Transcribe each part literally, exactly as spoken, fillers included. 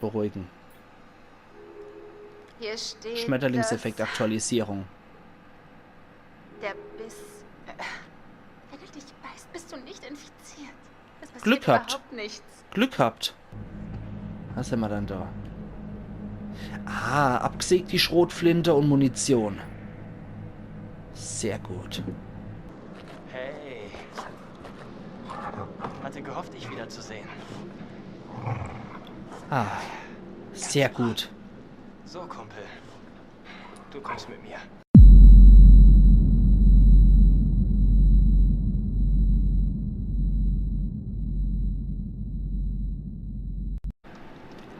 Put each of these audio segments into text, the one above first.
beruhigen. Hier steht. Schmetterlingseffekt, Aktualisierung. Der Biss. Wenn er dich beißt, bist du nicht infiziert. Es passiert Glück gehabt. Überhaupt nichts. Glück gehabt. Was hämmer dann da? Ah, abgesägt die Schrotflinte und Munition. Sehr gut. Hey. Hatte gehofft, dich wiederzusehen. Ah, sehr gut. So, Kumpel. Du kommst mit mir.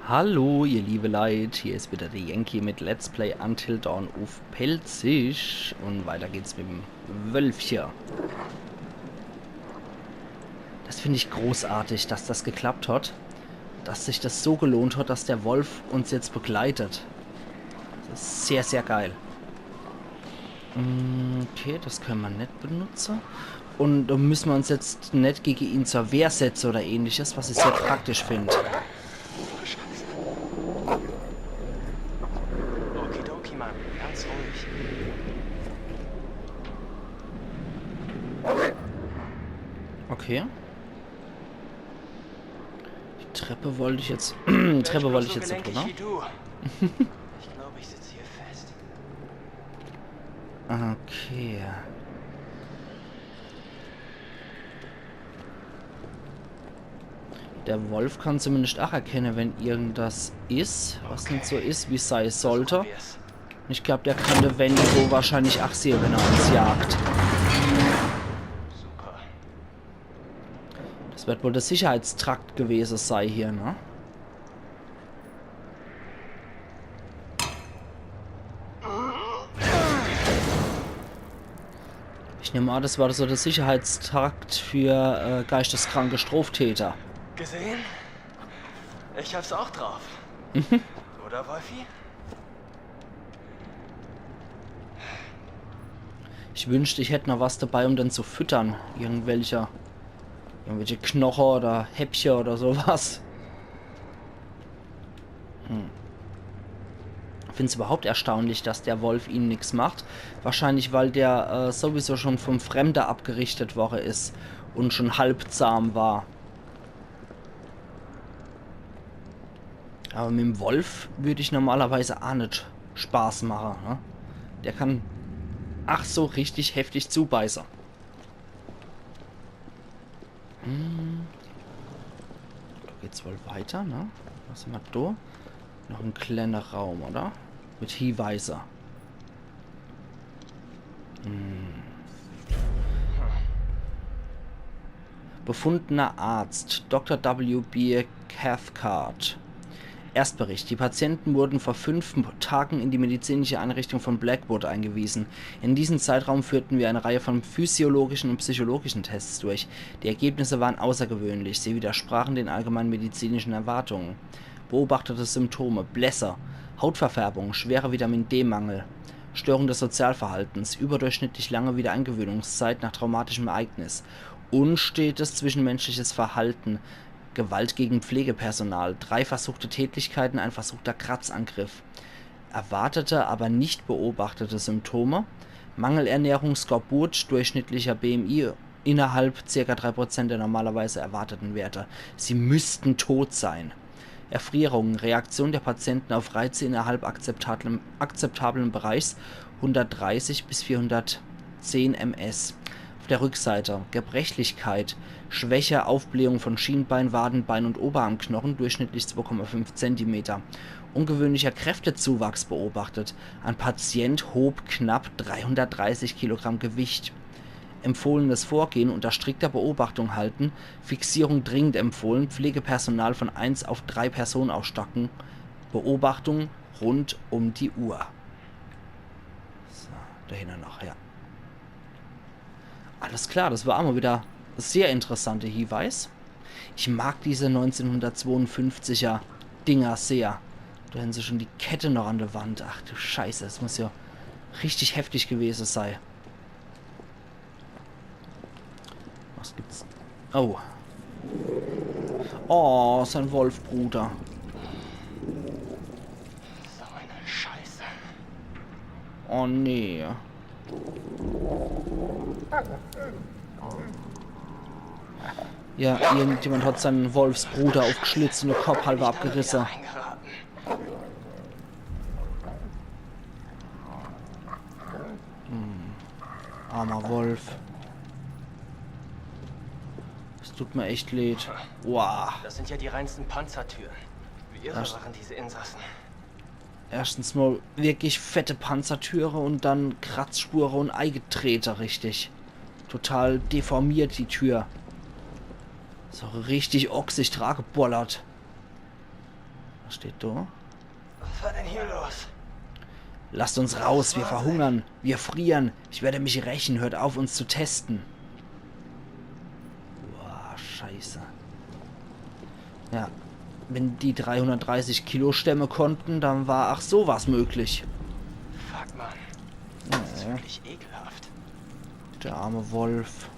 Hallo, ihr liebe Leit, hier is wieder der Yankee mit Let's Play Until Dawn uff Pälzisch. Und weiter geht's mit dem Wölfche. Das find ich großartig, dass das geklappt hat. Dass sich das so gelohnt hat, dass der Wolf uns jetzt begleitet. Das is sehr, sehr geil. Mm, okay, das könne mer net benutze. Und do müsse mer uns jetzt net gege ihn zur Wehr setze oder ähnliches, was ich sehr praktisch find. Okidoki, Mann. Ganz ruhig. Okay. Die Treppe wollt ich jetzt. Treppe wollt ich jetzt net runner. Wie du. Ich glaube, ich sitze hier fest. Okay. Der Wolf kann zumindest ach erkenne, wenn irgendwas is, was net so is, wie's sei sollte. Probier's. Ich glaub, der kann de Wendigo wahrscheinlich ach sehe, wenn er uns jagt. Super. Das wird wohl der Sicherheitstrakt gewese sei hier, ne? Ich nehme an, das war so der Sicherheitstrakt für äh, geisteskranke Straftäter. Gesehen? Ich hab's auch drauf. Oder, Wolfi? Ich wünschte, ich hätt noch was dabei, um den zu füttern. Irgendwelche, irgendwelche Knoche oder Häppche oder sowas. Hm. Find's überhaupt erstaunlich, dass der Wolf ihnen nix macht. Wahrscheinlich, weil der äh, sowieso schon vom Fremde abgerichtet worre is und schon halb zahm war. Aber mit dem Wolf würd ich normalerweise ach net Spaß mache. Ne? Der kann ach so richtig heftig zubeiße. Hm. Da geht's wohl weiter, ne? Was hämmer da? Noch ein kleiner Raum, oder? Mit Hinweise. Hm. Befundener Arzt Doktor W B Cathcart. Erstbericht. Die Patienten wurden vor fünf Tagen in die medizinische Einrichtung von Blackwood eingewiesen. In diesem Zeitraum führten wir eine Reihe von physiologischen und psychologischen Tests durch. Die Ergebnisse waren außergewöhnlich. Sie widersprachen den allgemeinen medizinischen Erwartungen. Beobachtete Symptome: Blässe, Hautverfärbung, schwerer Vitamin-D-Mangel, Störung des Sozialverhaltens, überdurchschnittlich lange Wiedereingewöhnungszeit nach traumatischem Ereignis, unstetes zwischenmenschliches Verhalten, Gewalt gegen Pflegepersonal, drei versuchte Tätlichkeiten, ein versuchter Kratzangriff. Erwartete, aber nicht beobachtete Symptome: Mangelernährung, Skorbut, durchschnittlicher B M I innerhalb circa drei Prozent der normalerweise erwarteten Werte. Sie müssten tot sein. Erfrierungen, Reaktion der Patienten auf Reize innerhalb akzeptablem, akzeptablen Bereichs, hundertdreißig bis vierhundertzehn M S. Auf der Rückseite Gebrechlichkeit, Schwäche, Aufblähung von Schienbein, Wadenbein und Oberarmknochen, durchschnittlich zwei Komma fünf Zentimeter. Ungewöhnlicher Kräftezuwachs beobachtet. Ein Patient hob knapp dreihundertdreißig Kilogramm Gewicht. Empfohlenes Vorgehen: unter strikter Beobachtung halten, Fixierung dringend empfohlen, Pflegepersonal von eins auf drei Personen aufstocken, Beobachtung rund um die Uhr. So, dahinter noch, ja. Alles klar, das war ach mal wieder sehr interessante Hinweis. Ich mag diese neunzehnhundertzweiundfünfziger Dinger sehr. Da hämmer schon die Kette noch an der Wand. Ach du Scheiße, das muss ja richtig heftig gewese sei. Was gibt's? Oh. Oh, sein Wolfbruder. Oh nee. Ja, irgendjemand hat seinen Wolfsbruder uffgeschlitzt un de Kopp halwer abgerisse. Hm. Armer Wolf. Es tut mir echt leid. Wow. Das sind ja die reinsten Panzertüren. Wie irre waren diese Insassen. Erstens mal wirklich fette Panzertüre un dann Kratzspure un eigetreter, richtig. Total deformiert die Tür. So richtig ochsig dragebollert. Was steht da? Was war denn hier los? Lasst uns raus, wir verhungern, wir frieren. Ich werde mich rächen, hört auf, uns zu testen. Boah, scheiße. Ja, wenn die dreihundertdreißig Kilo stemmen konnten, dann war ach sowas möglich. Fuck, Mann. Das ist wirklich ekelhaft. Der arme Wolf.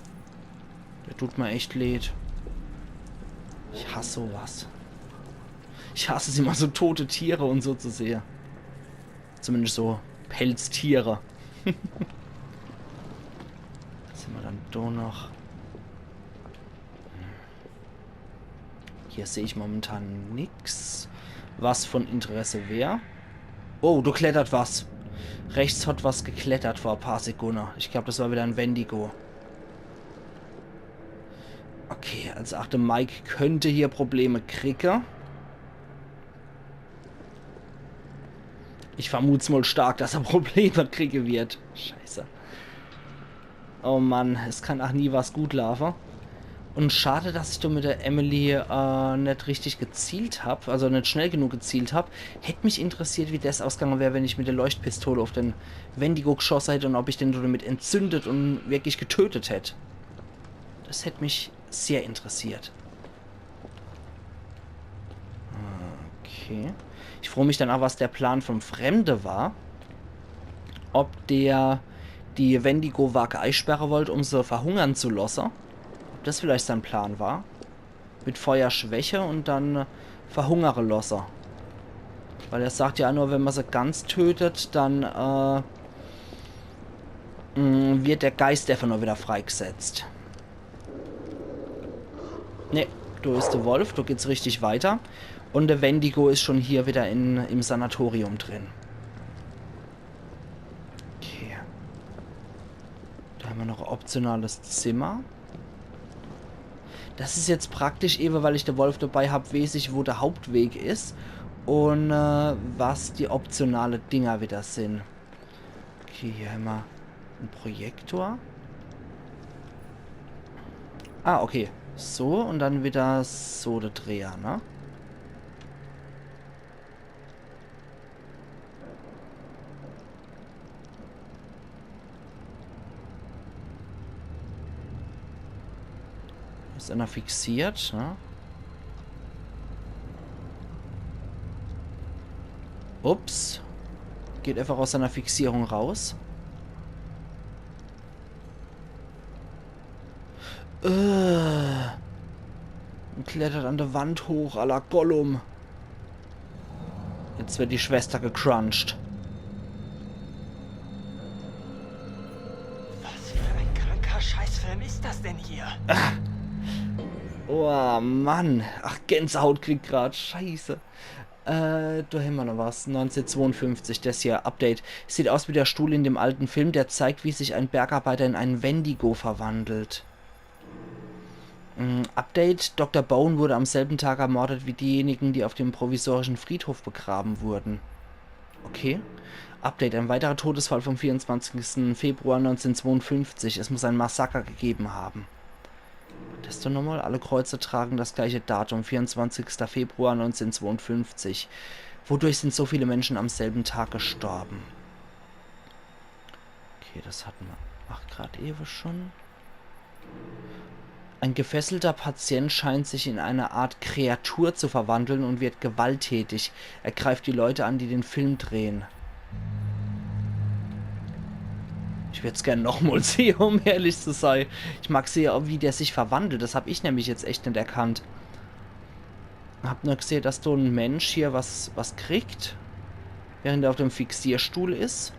Der tut mir echt leid. Ich hasse sowas. Ich hasse es immer, so tote Tiere un so zu sehe. Zumindest so Pelztiere. Was hämmer dann do noch? Hier seh ich momentan nix, was von Interesse wär. Oh, do klettert was. Rechts hat was geklettert vor e paar Sekunde. Ich glaub, das war wieder en Wendigo. Okay, also ach, de Mike könnt hier Probleme kriege. Ich vermut's mal stark, dass er Probleme kriege wird. Scheiße. Oh Mann, es kann ach nie was gut laufe. Un schade, dass ich do mit der Emily äh, net richtig gezielt hab, also net schnell genug gezielt hab. Hätt mich interessiert, wie das ausgange wär, wenn ich mit der Leuchtpistole uff den Wendigo geschosse hätt un ob ich den damit entzündet un wirklich getötet hätt. Das hätt mich sehr interessiert. Okay. Ich froo mich dann ach, was der Plan vom Fremde war. Ob der die Wendigo-Wark eisperre wollt, um se verhungern zu losse. Ob das vielleicht sein Plan war. Mit Feuer schwäche un dann verhungere losse. Weil er sagt ja nur, wenn man se ganz tötet, dann äh, mh, wird der Geist einfach nur wieder freigesetzt. Ne, do is de Wolf, do geht's richtig weiter. Un de Wendigo is schon hier wieder in, im Sanatorium drin. Okay. Do hämmer noch e optionales Zimmer. Das is jetzt praktisch, ewe weil ich de Wolf dabei hab, weeß ich, wo de Hauptweg is un äh, was die optionale Dinger wieder sin. Okay, hier hämmer en Projektor. Ah, okay. So, un dann wieder so de Dreher, ne? Is einer fixiert, ne? Ups. Geht einfach aus seiner Fixierung raus. Äh. Un klettert an der Wand hoch, à la Gollum. Jetzt wird die Schwester gecruncht. Was für ein kranker Scheißfilm ist das denn hier? Oh Mann. Ach, Gänsehaut kriegt grad. Scheiße. Äh, do hämmer noch was. Neunzehnhundertzweiundfünfzig, das hier, Update. Sieht aus wie der Stuhl in dem alten Film, der zeigt, wie sich ein Bergarbeiter in einen Wendigo verwandelt. Mm, Update, Doktor Bowen wurde am selben Tag ermordet wie diejenigen, die auf dem provisorischen Friedhof begraben wurden. Okay. Update, ein weiterer Todesfall vom vierundzwanzigsten Februar neunzehnhundertzweiundfünfzig. Es muss ein Massaker gegeben haben. Das doch nochmal. Alle Kreuze tragen das gleiche Datum, vierundzwanzigster Februar neunzehnhundertzweiundfünfzig. Wodurch sind so viele Menschen am selben Tag gestorben? Okay, das hatten wir. Ach, grad ewe schon. Ein gefesselter Patient scheint sich in eine Art Kreatur zu verwandeln und wird gewalttätig. Er greift die Leute an, die den Film drehen. Ich würd's gern nochmal sehen, um ehrlich zu sein. Ich mag sehr, wie der sich verwandelt. Das hab ich nämlich jetzt echt net erkannt. Hab nur gesehen, dass do en Mensch hier was, was kriegt, während er auf dem Fixierstuhl is.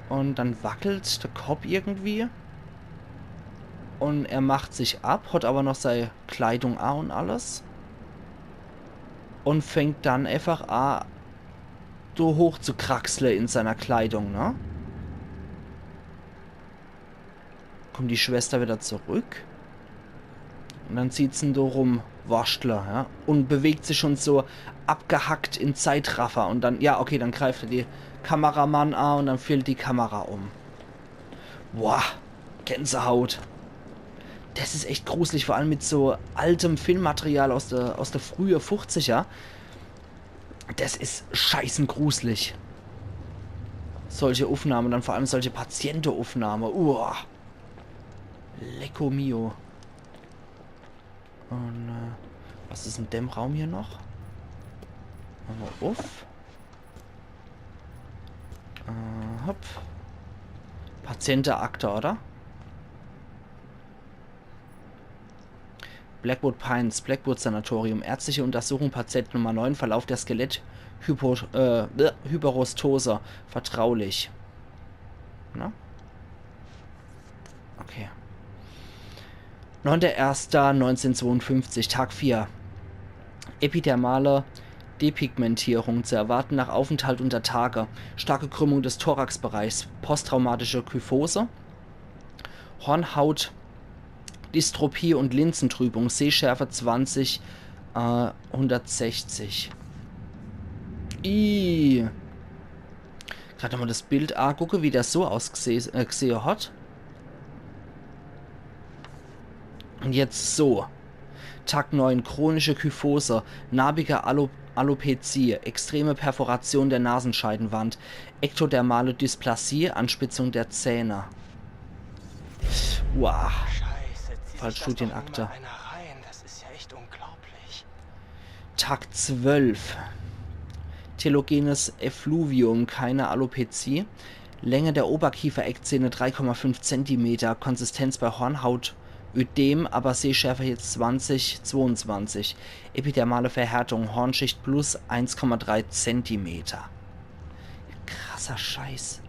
Un dann wackelt de Kopp irgendwie. Un er macht sich ab, hat awwer noch sei Kleidung a un alles. Un fängt dann äfach a, do hochzukraxle in seiner Kleidung, ne? Kommt die Schwester wieder zurück. Un dann sieht se en do rumwurschtle, ja. Un bewegt sich schon so abgehackt in Zeitraffer. Un dann, ja, okay, dann greift er die Kameramann a un dann fällt die Kamera um. Boah, Gänsehaut. Das is echt gruselig, vor allem mit so altem Filmmaterial aus der, aus der frühe fuchziger. Das is scheißen gruselig. Solche Uffnahme, dann vor allem solche Patientenaufnahme. Uah. Lecko mio. Un, äh, was is in dem Raum hier noch? Mache mer uff. Äh, hopp. Patienteakte, oder? Blackwood Pines, Blackwood Sanatorium. Ärztliche Untersuchung, Patient Nummer neun, Verlauf der Skelett, Hypo, äh, bleh, Hyperostose. Vertraulich. Na? Okay. Neunter erster neunzehnhundertzweiundfünfzig, Tag vier. Epidermale Depigmentierung zu erwarten nach Aufenthalt unter Tage. Starke Krümmung des Thoraxbereichs. Posttraumatische Kyphose. Hornhaut, Dystropie und Linsentrübung. Sehschärfe zwanzig, äh, hundertsechzig. Ih. Grad mal das Bild angucke, wie der so ausgesehe, äh, gesehe hat. Und jetzt so. Tag neun, chronische Kyphose, narbige Alo Alopezie, extreme Perforation der Nasenscheidenwand, ektodermale Dysplasie, Anspitzung der Zähne. Wow. Scheiße, zieh sich das doch nur mal einer rein. Das ist ja echt unglaublich. Tag zwölf. Telogenes Effluvium, keine Alopezie. Länge der Oberkiefereckzähne drei Komma fünf Zentimeter. Konsistenz bei Hornhaut Ödem, aber Sehschärfe jetzt zwanzig, zweiundzwanzig. Epidermale Verhärtung, Hornschicht plus eins Komma drei Zentimeter. Krasser Scheiß.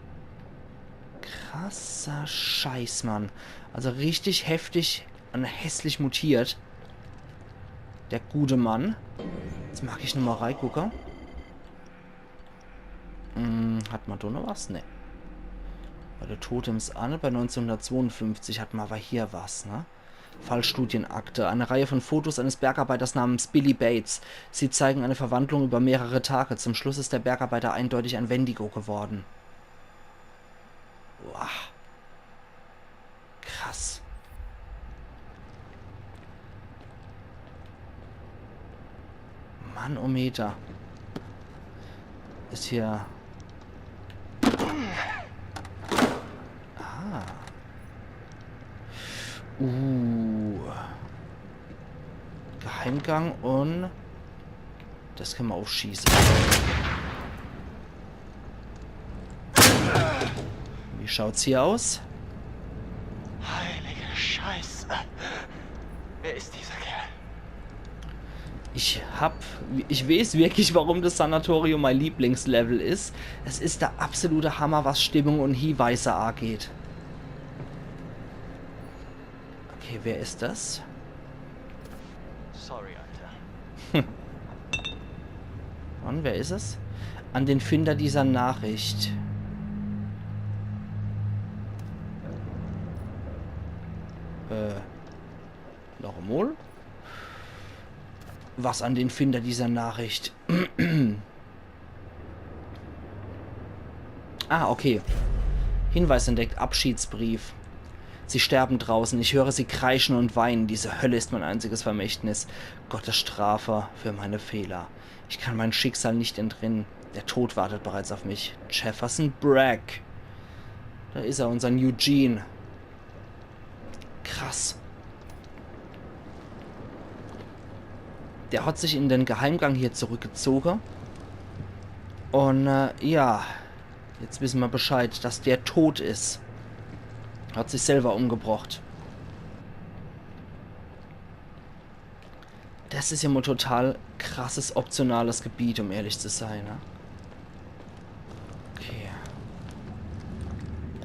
Krasser Scheiß, Mann. Also richtig heftig und hässlich mutiert. Der gute Mann. Jetzt mag ich nochmal reingucke. Hm, hat ma do noch was? Ne. Bei de Totems an, bei neunzehnhundertzweiundfünfzig hat ma aber hier was, ne? Fallstudienakte. Eine Reihe von Fotos eines Bergarbeiters namens Billy Bates. Sie zeigen eine Verwandlung über mehrere Tage. Zum Schluss ist der Bergarbeiter eindeutig ein Wendigo geworden. Boah. Krass. Manometer. Is hier. Ah. Uh. Geheimgang und das kann ma aufschieße. Wie schaut's hier aus? Heilige Scheiße. Wer ist dieser Kerl? Ich hab, ich weiß wirklich, warum das Sanatorium mein Lieblingslevel is. Es is der absolute Hammer, was Stimmung und Hinweise angeht. Okay, wer is das? Sorry, Alter. Und wer is es? An den Finder dieser Nachricht. Äh, noch emol? Was an den Finder dieser Nachricht? Ah, okay. Hinweis entdeckt, Abschiedsbrief. Sie sterben draußen. Ich höre sie kreischen und weinen. Diese Hölle ist mein einziges Vermächtnis. Gottes Strafe für meine Fehler. Ich kann mein Schicksal nicht entrinnen. Der Tod wartet bereits auf mich. Jefferson Bragg. Da is er, unsern Eugene. Krass. Der hat sich in den Geheimgang hier zurückgezogen. Und, äh, ja. Jetzt wissen wir Bescheid, dass der tot is. Hat sich selber umgebracht. Das is ja mal total krasses, optionales Gebiet, um ehrlich zu sein, ne? Okay.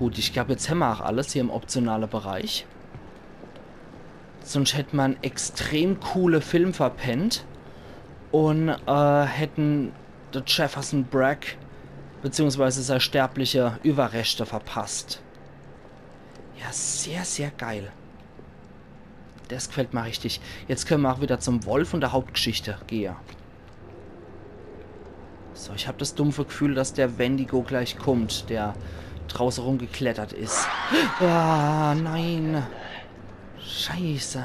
Gut, ich glaab, jetzt hämmer ach alles hier im optionale Bereich. Sunscht hätt mer en extrem coole Film verpennt un äh, hätten de Jefferson Breck beziehungsweise sei sterbliche Überreschte verpasst. Ja, sehr, sehr geil. Des gefällt mer richtig. Jetzt kenne mer ach wieder zum Wolf un de Hauptgeschichte gehe. So, ich hab des dumpfe Gefühl, dass de Wendigo gleich kummt, der drauße rumgeklettert is. Ah, nein. Scheiße.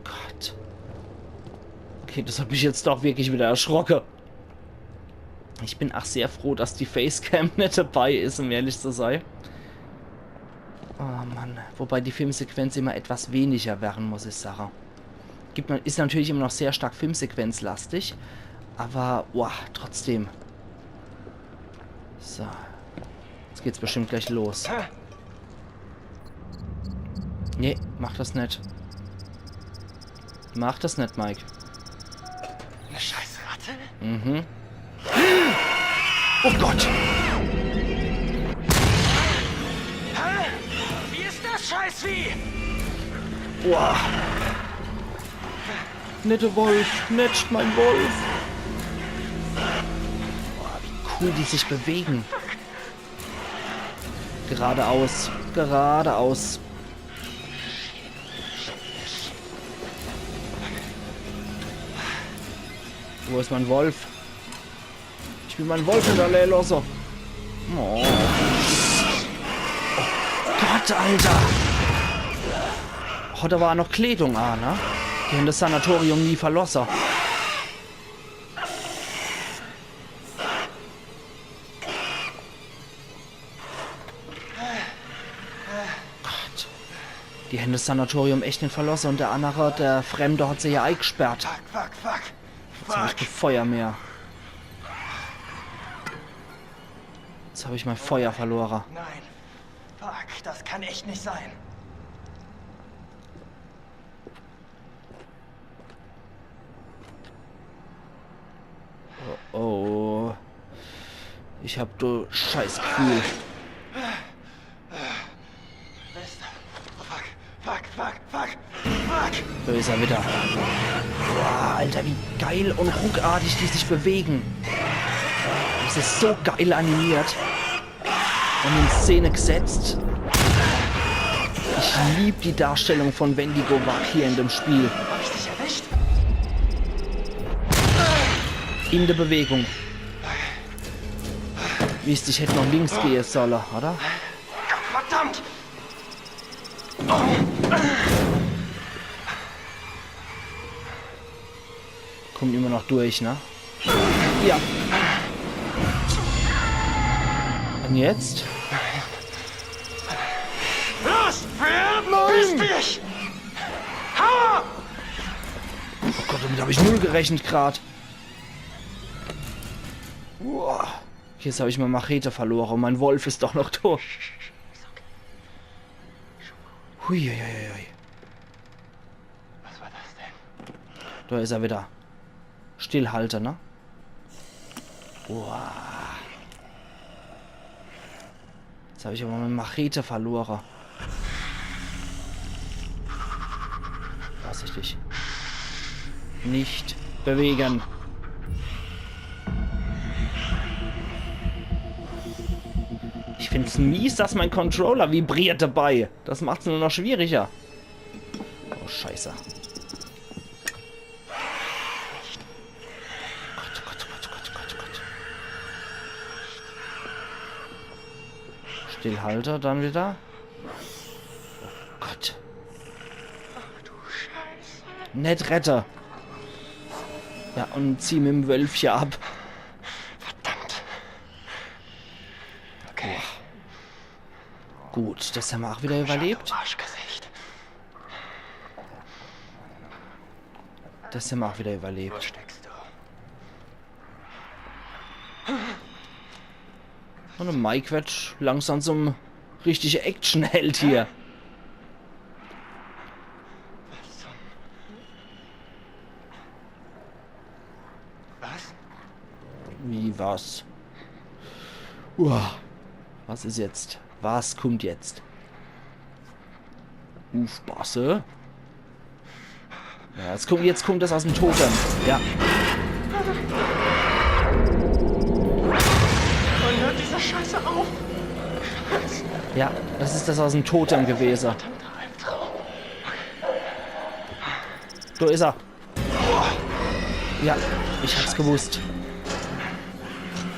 Gott. Okay, des hat mich jetzt doch wirklich wieder erschrocke. Ich bin ach sehr froh, dass die Facecam net dabei is, um ehrlich zu sei. Oh Mann. Wobei die Filmsequenz immer etwas weniger werre, muss ich sage. Gibt, is natürlich immer noch sehr stark filmsequenzlastig, awwer, boah, trotzdem. So. Jetzt geht's bestimmt gleich los. Nee, mach des net. Mach des net, Mike. Eine scheiß Ratte? Mhm. Oh Gott! Hä? Wie ist das Scheißvieh? Boah. Net de Wolf, net mein Wolf. Boah, wie cool die sich bewegen. Geradeaus, geradeaus. Wo is mein Wolf? Ich will mein Wolf net allee losse. Oh. Oh Gott, Alter. Hat awwer ach noch Kleidung an, ne? Die hän des Sanatorium nie verlosse. Gott. Die hän des Sanatorium echt net verlosse un de annere, de Fremde, hat se jo eigesperrt. Fuck, fuck, fuck. Jetzt hab ich kä Feuer mehr. Jetzt hab ich mein Feuer verlore. Nein. Fuck, das kann echt nicht sein. Oh, oh. Ich hab do Scheißgefühl. Fuck, fuck, fuck, fuck, fuck. Do is er wieder. Boah, Alter, wie geil un ruckartig die sich bewegen. Des is so geil animiert un in Szene gesetzt. Ich lieb die Darstellung von Wendigo Wach hier in dem Spiel. Hab ich dich erwischt? In der Bewegung. Mist, ich hätt noch links gehe solle, oder? Verdammt! Kommt immer noch durch, ne? Ja. Un jetzt? Los, Pferd! Nein! Bist dich! Hau ab! Oh Gott, damit hab ich null gerechnet grad. Uah. Jetzt hab ich mei Machete verlore un mein Wolf is doch noch do. Huiuiuiui. Was war das denn? Do is er wieder. Stillhalte, ne? Uah. Jetzt hab ich awwer mei Machete verlore. Vorsichtig. Nicht bewegen. Ich find's mies, dass mein Controller vibriert dabei. Das macht's nur noch schwieriger. Oh, Scheiße. Gott, Gott, Gott, Gott, Gott, Gott. Stillhalte dann wieder. Oh Gott. Net rette. Ja, un zieh mit dem Wölfche ab. Verdammt. Okay. Gut, das hämmer ach wieder überlebt. Arschgesicht. Das hämmer ach wieder überlebt. Wo steckst du? Un de Mike werd langsam zum richtige Actionheld hier. Was zum Was? Wie was? Uah. Was is jetzt? Was kummt jetzt? Uff, Basse. Ja, jetzt kummt, jetzt kummt das aus dem Totem. Ja. Wann hört diese Scheiße auf? Ja, das is das aus dem Totem gewese. Do is er. Ja, ich hab's gewusst.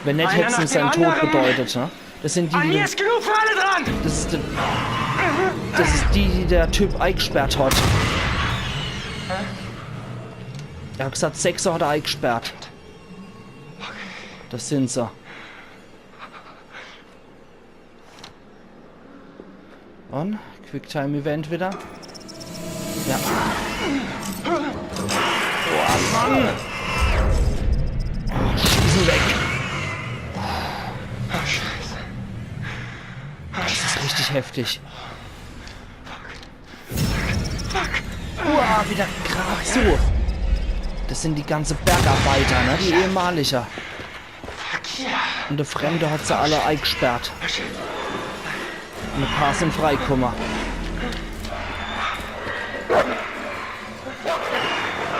Wenn net, hätt's ihm sein Tod bedeutet, ne? Das sind die, An die mir is genug für alle dran! Das is, die, das is die, die der Typ eigsperrt hat. Er hat gesagt, sechser hat er eigsperrt. Das sind se. Und? Quicktime-Event wieder? Ja. Boah, Mann! Oh, schieß ihn weg! Oh, Scheiße. Das is richtig heftig. Uah, wieder grad so. Das sind die ganze Bergarbeiter, ne? Die ehemalige. Fuck yeah. Und der Fremde hat se alle eigsperrt. Und e paar sind freikumme.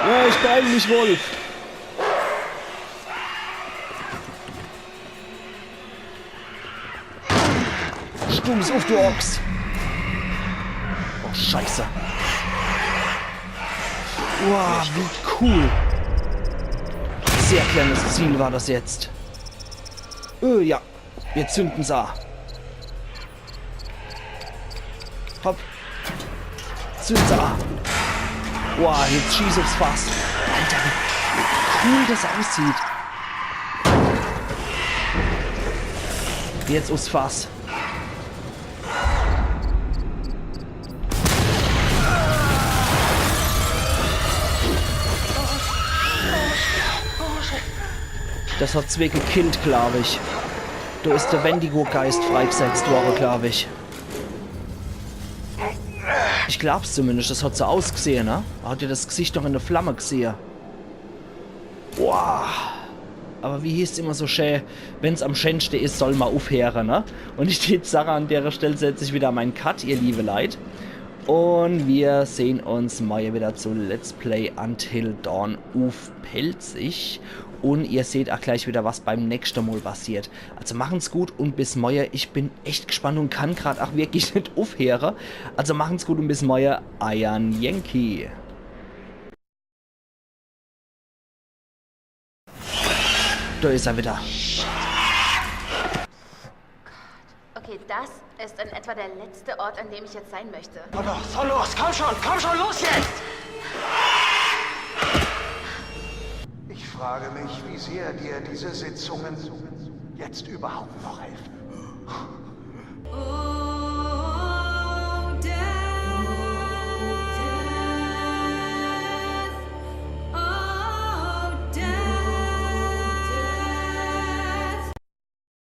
Ja, ich beeil mich, Wolf. Stumm's uff, du Ochs! Oh, Scheiße. Wow, wie cool. Sehr kleines Ziel war das jetzt. Äh, ja. Jetzt zünden se a. Hopp. Zünd se a. Wow, jetzt schieß uffs Fass. Alter, wie cool das aussieht. Jetzt uffs Fass. Das hat zwee gekillt, glaub ich. Do is der Wendigo-Geist freigesetzt worre, glaub ich. Ich glaub's zumindest, das hat so ausgesehe, ne? Hat ja das Gesicht noch in der Flamme gesehe. Boah. Aber wie hießt's immer so schä, wenn's am schänschte is, soll ma uffheere, ne? Und ich tät sache, an dere Stell setz ich wieder mein Cut, ihr liebe Leit. Und wir sehn uns morje wieder zu Let's Play Until Dawn uff Pälzisch. Und ihr seht auch gleich wieder, was beim nächschte Mol passiert. Also machen's gut und bis morje. Ich bin echt gespannt und kann grad auch wirklich net uffheere. Also machen's gut und bis morje. Eier Yankee. Do is er wieder. Okay, das ist in etwa der letzte Ort, an dem ich jetzt sein möchte. Oh doch, so los, komm schon, komm schon, los jetzt! Ich frage mich, wie sehr dir diese Sitzungen jetzt überhaupt noch helfen.